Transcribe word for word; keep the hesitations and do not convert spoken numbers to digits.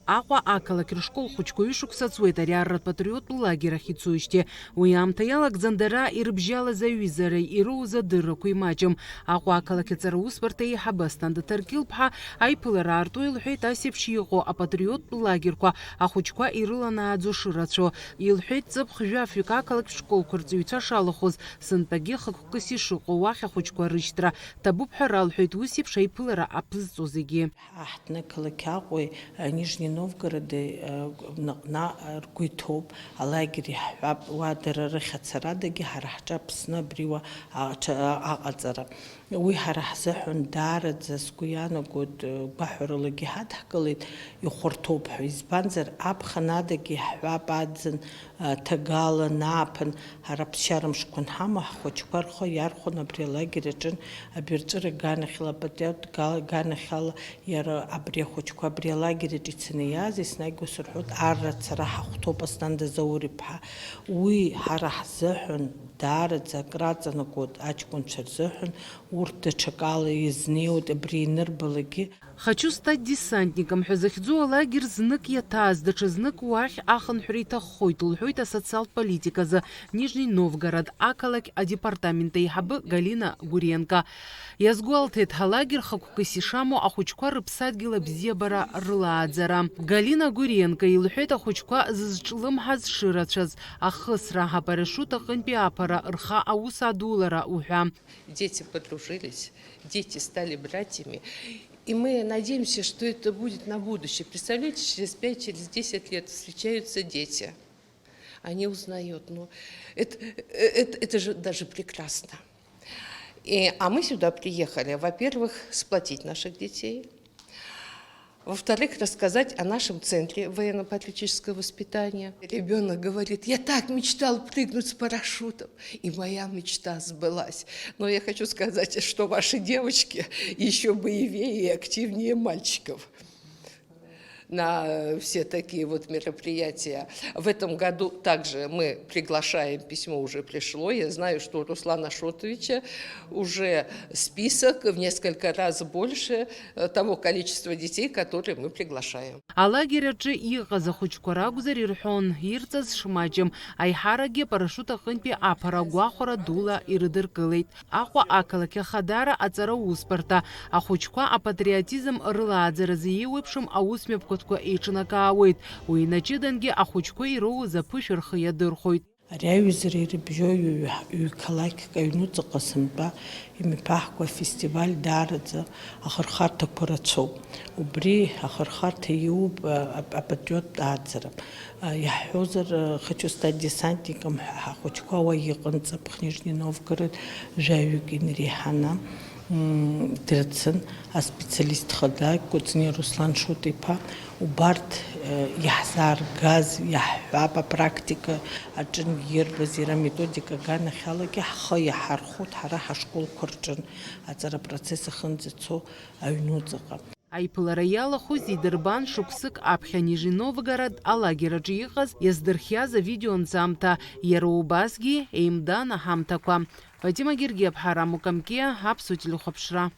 Аҟәа ақалақь рышкол хәыҷқәа ҩышықәса ҵуеит ари арратә патриоттә лагер ахь ицоижьҭеи. Уи аамҭа иалагӡан дара ирыбжьалаз аҩызареи ироуз адыррақәеи маҷым. Аҟәа ақалақь аҵара усбарҭа еиҳабы Асҭанда Ҭаркьыл-ԥҳа аиԥылара аарту илҳәеит ас еиԥш иҟоу апатриоттә лагерқәа ахәыҷқәа ирыланааӡо шырацәоу. Илҳәеит ҵыԥх жәафҩык ақалақьтә школқәа рҵаҩцәа шалахәыз, сынтәагьы хықәкыс ишыҟоу уахь ахәыҷқәа рышьҭра ҭабуп ҳәа ралҳәеит ус еиԥш аиԥылара аԥызҵо зегьы. Ҳа ҳҭнықалақь Аҟәеи, а, Нижни Новгороди, а, наҟ-наҟ ргәы иҭоуп, алагер иаҳҳәап, уа дара рыхь ацарадагьы ҳара ҳҿы Аԥсны абри уа, а, ҽа-, а, аҟаҵара. Уи ҳара ҳзыҳәан даараӡа, сгәы иаанагоит, гәаҳәаралагьы ҳадҳкылеит, ихәарҭоуп ҳәа. Избанзар, аԥхын адагьы иаҳҳәап, аӡын, а, ҭагала, нааԥын, ҳара ԥсшьара мшқәа анҳамоу, ҳхәыҷқәа рхы иархәон абри алагер аҿын, абирҵәыра аганахьала, апатриоттә га-, аганахьала, иара абри ахәыҷқәа абри алагер аҿы ицаны иааз, еснагь ус рҳәоит, арра ацара ҳахәҭоуп, Асҭанда Заур-иԥҳа. Уи ҳара ҳзыҳәан даараӡа акраҵанакуеит, аҷкәынцәа рзыҳәан, урҭ даҽакала изнеиуеит, абри ианырбалакгьы. «Хочу стать десантником» ҳәа захьӡу алагер знык иаҭааз, даҽазнык уахь ахынҳәра иҭаххоит, лҳәоит асоциалтә политиказы Нижни Новгород ақалақь адепартамент аиҳабы Галина Гуриенко. Иазгәалҭеит, ҳалагер хықәкыс ишамоу ахәыҷқәа рыԥсадгьыл абзиабара рылааӡара. Галина Гуриенко илҳәеит ахәыҷқәа зызҿлымҳаз шырацәаз, ахысра, апарашиут аҟынтәи аԥара, рхы аус адулара уҳәа. Дети подружились, дети стали братьями. И мы надеемся, что это будет на будущее. Представляете, через пять, через десять лет встречаются дети. Они узнают, ну, это, это, это же даже прекрасно. И, а мы сюда приехали, во-первых, сплотить наших детей, во-вторых, рассказать о нашем центре военно-патриотического воспитания. Ребёнок говорит: «Я так мечтал прыгнуть с парашютом». И моя мечта сбылась. Но я хочу сказать, что ваши девочки ещё боевее и активнее мальчиков на все такие вот мероприятия. В этом году также мы приглашаем, письмо уже пришло. Я знаю, что у Руслана Шотовича уже список в несколько раз больше, э, того количества детей, которые мы приглашаем. Алагер аҿы иҟаз ахәыҷқәа ракәзар ирҳәон, ирҵаз шмаҷым, аиҳаракгьы апарашиут аҟынтәи аԥара агәахәара дула ирыдыркылеит. Аҟәа ақалақь Ахадара аҵара усбарҭа ахәыҷқәа апатриотизм рылааӡаразы еиуеиԥшым аусмҩаԥгатәқәа еиҿнакаауеит. Уи инаҷыдангьы ахәыҷқәа ироуз аԥышәа рхы иадырхәоит. Ари аҩызара ирыбжьоу ҩ-, ҩ-, қалақьк аҩнуҵаҟа сынтәа имҩаԥаҳго афестиваль даараӡа ахырхарҭақәа рацәоуп. Убри ахырхарҭа иоуп, а, ап-, апатриоттә ааӡара. А, иаҳҳәозар, а, «Хочу стать десантником» ҳәа ҳахәыҷқәа уа иҟан, ҵыԥх Нижни Новгород жәаҩык инареиҳаны, м, дрыцын, аспециалист хада Кәыҵниа Руслан Шоҭа-иԥа. Убарҭ, а, иаҳзааргаз, иаҳҳәап, апрактика аҿынгьы ирбаз иара аметодика аганахьалагьы ҳхы иаҳархәоит ҳара ҳашколқәа рҿын аҵара апроцесс ахьынӡацо аҩнуҵаҟа. Аиԥылара иалахәыз идырбан шықәсык аԥхьа Нижни Новгород алагер аҿы иҟаз иаздырхиаз авидеонҵамҭа, иара убасгьы еимдан аҳамҭақәа. Фатима Гергиаԥҳа, Рамо Камкиа, Аԥсуа телехәаԥшра.